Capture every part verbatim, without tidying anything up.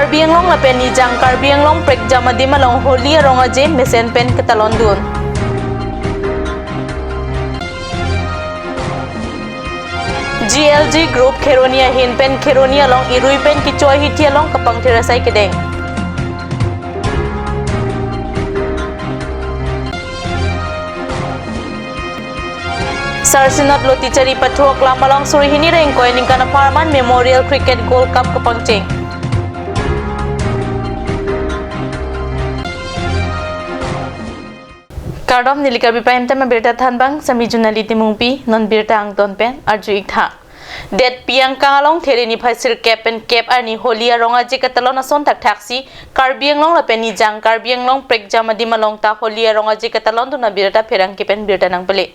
Karbi Anglong lapen Nijang Karbi Anglong prekjam adim along Holi arong aje mesen pen ketalondun. G L G Group Kheroni ahin pen Kheroni along irui pen kecho ahithi along kapangthir asai kedeng. Sarsinot Lotichari pathu aklam along suri hini ra ingkoi aningkan apharman Memorial Cricket Gold Cup kapangcheng. Kardom, neli Karbi Prime Time abirta thanbang, sami Junali Timungpi, non birta angton pen arju iktha. Detpi angkang along There niphai sirkep pen kep arni Holi arong aje ketalon ason thakthaksi Karbi Anglong lapen Nijang Karbi Anglong prekjam adim along ta Holi arong aje ketalondun abirta pherangke pen birta nangpele.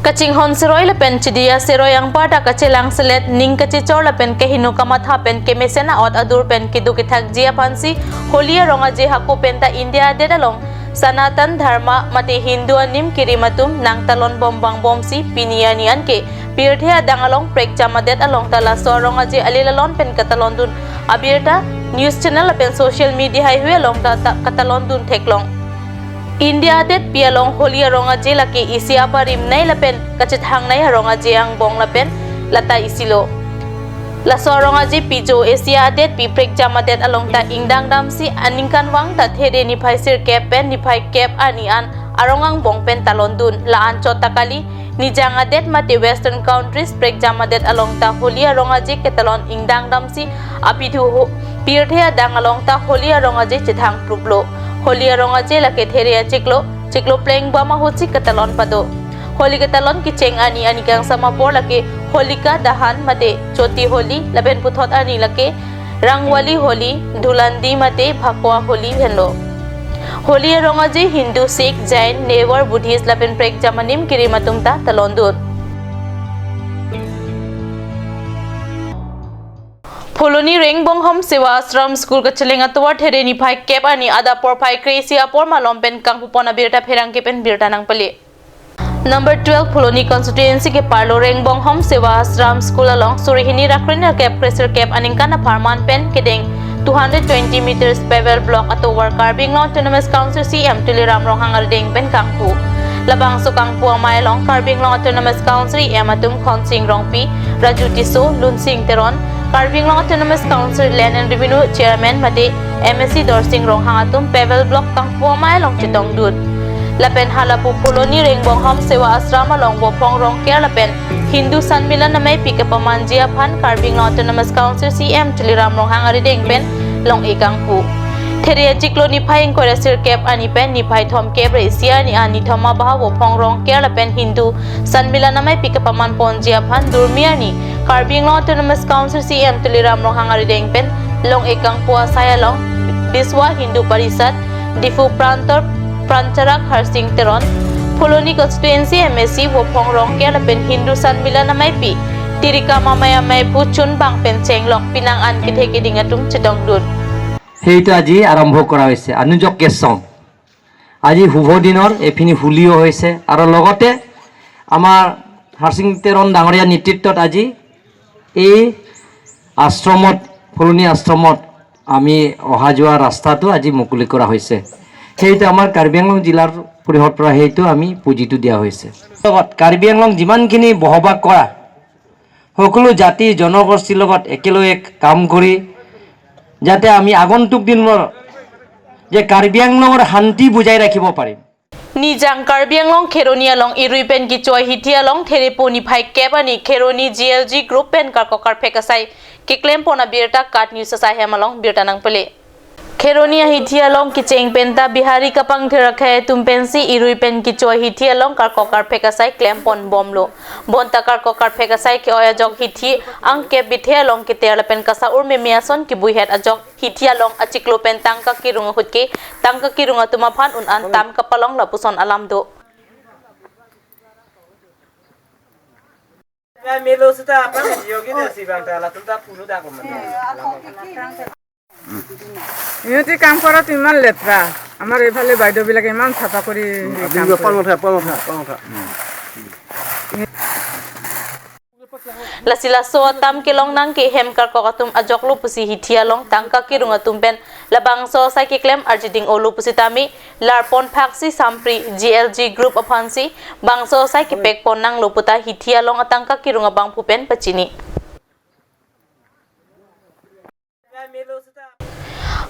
Kachinghon seroi lapen chidiya seroi angparta kachelang selet ning kachechor lapen kehingno kamatha pen kemesen a'ot adur pen keduk kethakji aphansi Holi arong aje hako penta India adet along Sanatan Dharma mate Hindu anim kirim atum nangtalon bom vangbomsi pini arni anke pirthe adang along prekjam adet along ta laso arong aje ale lalon pen katalondun abirta news channel lapen social media haihui along ta, ta katalondun theklong. India adetpi along Holi arong aje lake isi abarim nei lapen kachethangnei arong aje angbong lapen lata isilo. Laso arong aje pijo Asia adetpi prekjam adet along ta ingdang damsi aningkanvang ta There niphai sirkep pen niphai kep arni an arong angbong pen talondun, la-an chot ta kali Nijang adet mate Western countries prekjam adet along ta Holi arong aje ketalon ingdang damsi apithu ho-, pirthe adang along ta Holi arong aje chethang pruplo. Holi arong aje lake There achiklo, chiklo pleng bom ahutsi ketalon pado. Holi ketalon kecheng arni aningkangsam apor lake Holika Dahan mate Choti Holi lapen puthot arni lake Rangwali Holi, Dhulandi mate Phakwa Holi henlo. Holi arong aje Hindu, Sikh, Jain, Newar, Buddhist lapen prekjam anim kirim atum ta talondun. Phuloni Rengbonghom Seva Ashram School kacheleng atovar There niphai kep arni adap porphai kre-isi apor malom pen kangpupon abirta pherangke pen birta nangpele. Number twelve Phuloni constituency keparlo Rengbonghom Seva Ashram School along suri hini ra kre-nerkep kre-sirkep aningkan apharman pen kedeng two hundred twenty meters paver block atovar Karbi Anglong Autonomous Council C E M Tuliram Ronghang arideng pen kangpu. Labangso kangpu amei along Karbi Anglong Autonomous Council E M atum Khonsing Rongpi, Raju Tisso, Lunsing Teron, Karbi Anglong Autonomous Council Land and Revenue Chairman mate M A C Dorsing Ronghang atum paver block kangpu amei along chetongdun. Lapen halapu Phuloni Rengbonghom Seva Ashram along Vophong Rongker lapen Hindu Sanmilan ameipi kepamanji aphan Karbi Anglong Autonomous Council C E M Tuliram Ronghang arideng pen long-e kangpu. There achiklo niphai ingkoi ra sirkep arni pen niphai thomkep ra isi arni an nithom abahak Vophong Rongker lapen Hindu Sanmilan ameipi kepamanponji aphan durmi arni Karbi Anglong Autonomous Council C E M Tuliram Ronghang arideng pen long-e kangpu asai along Biswa Hindu Parishad, Diphu Prantor Prancharak Harsing Teron, Phuloni constituency M A C Vophong Rongker lapen Hindu Sanmilan ameipi Tirikam amei amei pu chunbang pen chenglok pinang an kethe keding atum chetongdun. সেইটো আজি আৰম্ভ কৰা হৈছে আনুজক কেছং। আজি শুভ দিনৰ এপিনি হোলীও হৈছে আৰু লগতে আমাৰ হৰসিং তেৰণ ডাঙৰীয়া নেতৃত্বত আজি এই আশ্ৰমত, ফুলনি আশ্ৰমত আমি অহা যোৱা ৰাস্তাটো আজি মুকলি কৰা হৈছে। সেইটো আমাৰ কাৰ্বি আংলং জিলাৰ তৰফৰ পৰা সেইটো আমি পুঁজিটো দিয়া হৈছে। লগত কাৰ্বি আংলং যিমানখিনি বসবাস কৰা সকলো জাতি জনগোষ্ঠীৰ লগত একেলগে কাম কৰি যাতে আমি আগন্তুক দিনৰ যে কাৰ্বি আংলঙৰ শান্তি বজাই ৰাখিব পাৰিম। Nijang Karbi Anglong Kheroni along irui pen kecho ahithi along Therepo niphai kep arni Kheroni G L G group pen karkok karphek asai keklempon abirta KAT News asai hem along birta nangpele. Kheroni ahithi along kecheng penta Bihari kapangthir akhei atum pensi irui pen kecho ahithi along karkok karphek asai klempon bomlo. Bonta karkok karphek asai ke-oi ajok hithi angkep bithe along keter lapen kasa-ur meme ason kibuihet ajok hithi along achiklo pen tangka kerung ahut ke tangka kerung atum aphan un-an tam kapalong lapuson alam do. মেলো সেটা আপনার জিওগি দেসি বাংলা তুলতা পুরো ডাকো মানে। ইহঁতি কাম কৰাটো ইমান লেতেৰা। আমাৰ এইফালে বাইদেউবিলাকে ইমান চাফা কৰি কাম কৰে। পালং উঠা, পালং উঠা, পালং উঠা। Lasi laso atam kelong nang ke hem karkok atum ajoklo pusi hithi along tangka kerung atum pen labangso asai keklem arjiding olo pusitame larpon phaksi Sampri G L G group aphansi bangso asai kepekpon nanglo puta hithi along atangka kerung abangphu pen pachini.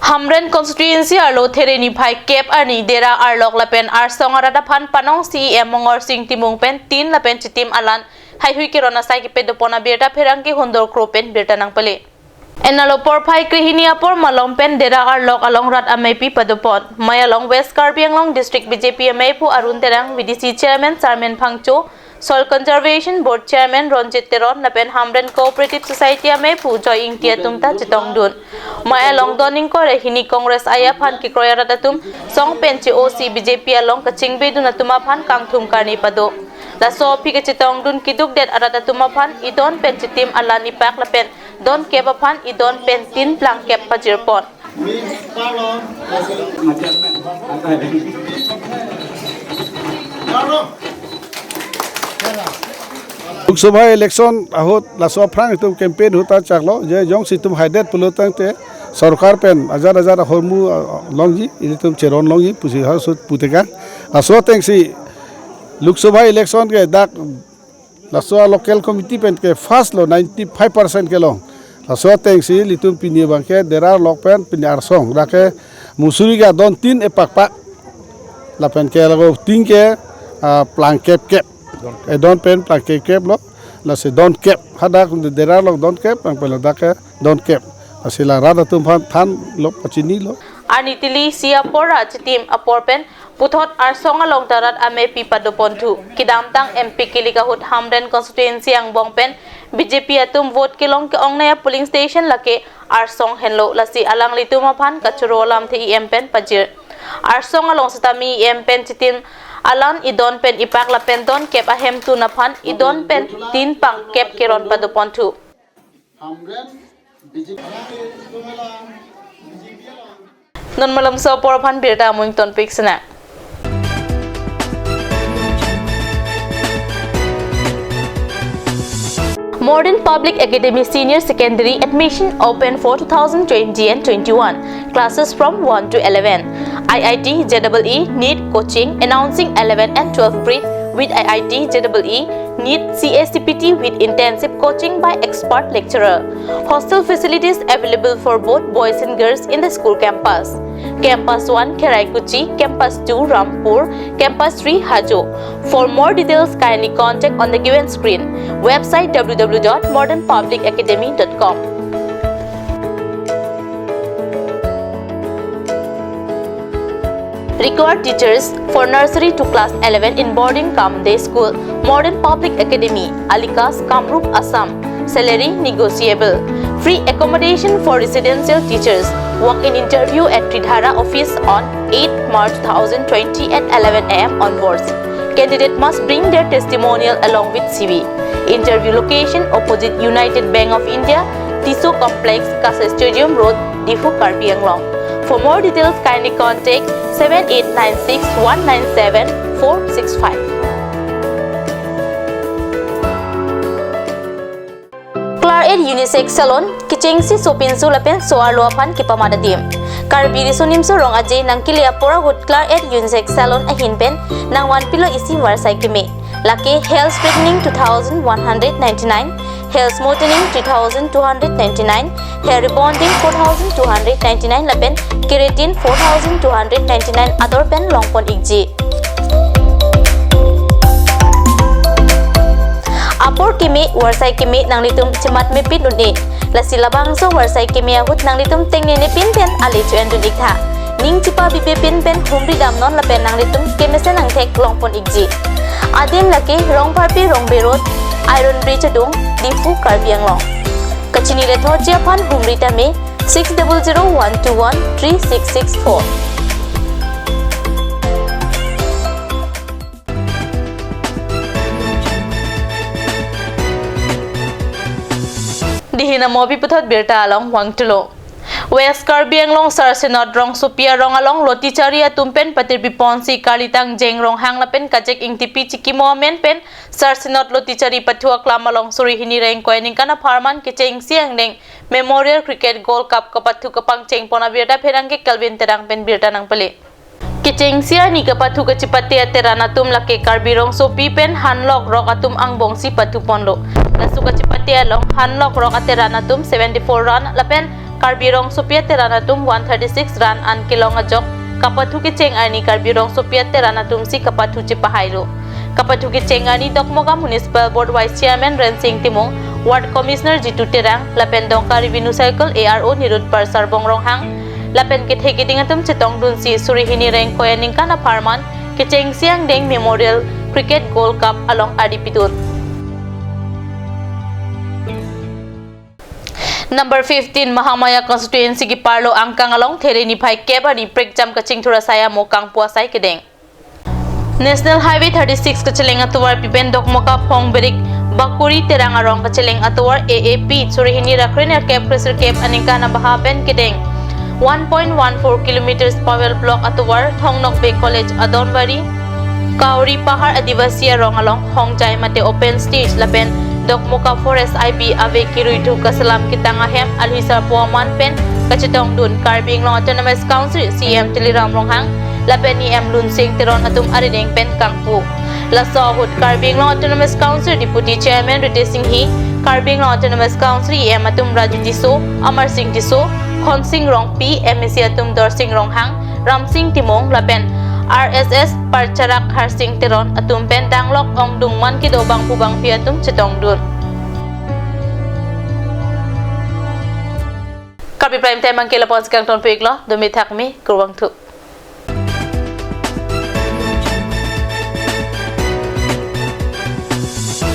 Hamren constituency arlo There niphai kep arni Dera arlok lapen arsong arat aphan panong C E M Mongorsing Timung pen tin lapen chitim alan heihui keron asai kepadopon abirta pherangke Hundor Kro pen birta nangpale. Enalo porphai krehini apor malom pen Dera arlok along rat ameipi padopon. Mei along West Karbi Anglong District B J P ameiphu Arun Terang, V D C Chairman Sarmen Phangcho, Soil Conservation Board Chairman Ronjit Teron lapen Hamren Cooperative Society ameiphu Joy Ingti atum ta chetongdun. Mei along don ingkoi ra hini Congress aja aphan kekroi arat atum song pen che-o si B J P along kachingbedun atum aphan kangthum karni pado. Laso aphi kachetongdun kedukdet arat atum aphan idon pen chitim alan ipak lapen don kep aphan idon pen tin plangkep pajirpon. Lok Sabha election ahut laso aphrang itum campaign ahut ta chaklo, je jongsi itum haidet pulo tangte sorkar pen ajar ajar ahormu, ah, longji, ilitum cheron longji pusi ha ahut putekang. Laso atengsi Lok Sabha election ke dak laso a local committee pen ke first lo, ninety-five percent kelong. Laso atengsi ilitum pini abangke Dera arlok pen pini arsong, dak ke Musurik adon tin epakpak. Lapen ke lago tin ke, ah, plangkep kep. Edon pen plangkep kep lo. Lasi don kep. Hadak Dera arlok don kep, nang pen ladak ke don kep. Lasi la rat atum aphan thanlo, pachinilo. Arni tili isi apor ra chitim apor pen puthot arsong along ta rat ameipi padoponthu. Kedamtang M P kilik ahut Hamren constituency angbong pen B J P atum vote kelong ke-ongnei a polling station lake arsong henlo, lasi alanglitum aphan kachoro alamthe E M pen pajir. Arsong along sitame E M pen chitim alan idon pen ipak lapen don kep ahemtun aphan idon pen tin plangkep keron padoponthu. Non malomso apor aphan birta amung tonpik sena. Modern Public Academy Senior Secondary admission open for two thousand twenty and twenty-one. Classes from one to eleven. I I T J E E, NEET coaching, announcing eleven and twelve pre with I I T J E E, NEET C A C P T with intensive coaching by expert lecturer. Hostel facilities available for both boys and girls in the school campus. Campus one Kheraikuchi, Campus two Rampur, Campus three Hajo. For more details, kindly contact on the given screen. Website W W W dot modern public academy dot com. Required teachers for nursery to class eleven in boarding cum day school, Modern Public Academy, Alikas, Kamrup, Assam. Salary negotiable. Free accommodation for residential teachers. Walk-in interview at Tridhara office on eighth March two thousand twenty at eleven A M onwards. Candidate must bring their testimonial along with C V. Interview location opposite United Bank of India, Tisso Complex, Kasai Stadium Road, Diphu, Karbi Anglong. For more details, kindly contact seven eight nine six one nine seven four six five. Claret Unisex Salon, kechengsi sopinso lapen so-arlo aphan kepamat adim. Karbi riso nimso rong aje nangkele apor ahut Claret Unisex Salon ahin pen nangvanpilo isi varsai keme. Lake hair straightening two thousand one hundred ninety-nine, hair smoothening three thousand two hundred ninety-nine, hair rebonding four thousand two hundred ninety-nine lapen keratin four thousand two hundred ninety-nine ador pen longpon ikji. Apor keme, varsai keme nanglitum chematmepin un-e. Lasi labangso varsai keme ahut nanglitum tengnene pin pen ale cho-endun iktha. Ning chipabibepin pen humri damnon lapen nanglitum kemesen angthek longpon ikji. Adim lake Rongpharpi Rongbe Road, Iron Bridge adung, Diphu, Karbi Anglong. Kachinine thotji aphan humri tame six double zero one two one three six six four. Dihina mobi puthot birta along vangthulo. West Karbi Anglong Sar Synod rongsopi arong along lotichari atum pen patirpi ponsi Karlitang Jeng Ronghang lapen Kajek Ingtipi Chikimo amen pen Sar Synod lotichari pathu aklam along suri hini ra ingkoi aningkan apharman kechengsi angdeng Memorial Cricket Gold Cup kapathu kapangcheng pon abirta pherangke Kelvin Terang pen birta nangpale. Kechengsi arni kapathu kachipate ateran atum lake Karbi rongsopi pen Hanlok Rok atum angbongsi pathu ponlo. Laso kachipate along Hanlok Rok ateran atum seventy-four run lapen Karbi rongsopi ateran atum one thirty-six run an kelong ajok kapathu kecheng arni Karbi rongsopi ateran atumsi kapathu chepahailo. Kapathu kecheng arni Dokmoka Municipal Board Vice Chairman Rensing Timung, Ward Commissioner Jitu Terang, lapen Dongka Revenue Circle A R O Nirud Parsar Bong Ronghang, lapen kethe keding atum chetongdunsi suri hini ra ingkoi aningkan apharman kechengsi angdeng Memorial Cricket Gold Cup along ardi pidun. Number fifteen, Mahamaya constituency keparlo Angkang along There niphai kep arni prekjam kachingthur asai amo kangpu asai kedeng. National Highway thirty-six kacheleng atovarpi pen Dokmoka Phongberik Bakuri Terang arong kacheleng atovar A A P suri hini ra krenerkep kresirkep aningkan abaha pen kedeng one point one four kilometers pavement block atovar Thong Nokbe College Adonbari Kauri Pahar Adivasi arong along hongjai mate open stage lapen Dokmoka Forest I B ave kiruithu kaselam ketang ahem alwi sarpo aman pen kachetongdun Karbi Anglong Autonomous Council C E M Tuliram Ronghang lapen E M Lunsing Teron atum arideng pen kangpu. Laso ahut Karbi Anglong Autonomous Council Deputy Chairman Ritesh Enghi, Karbi Anglong Autonomous Council E M atum Raju Tisso, Amarsing Tisso, Khonsing Rongpi, M A C atum Dorsing Ronghang, Ramsing Timung lapen R S S Parcharak Harsing Teron atum pen danglok ongdung man kedo bangphu bangphi atum chetongdun. Karbi Prime Time angke lapu-an si kangtonpiklo, dome thakme, kurvangthu.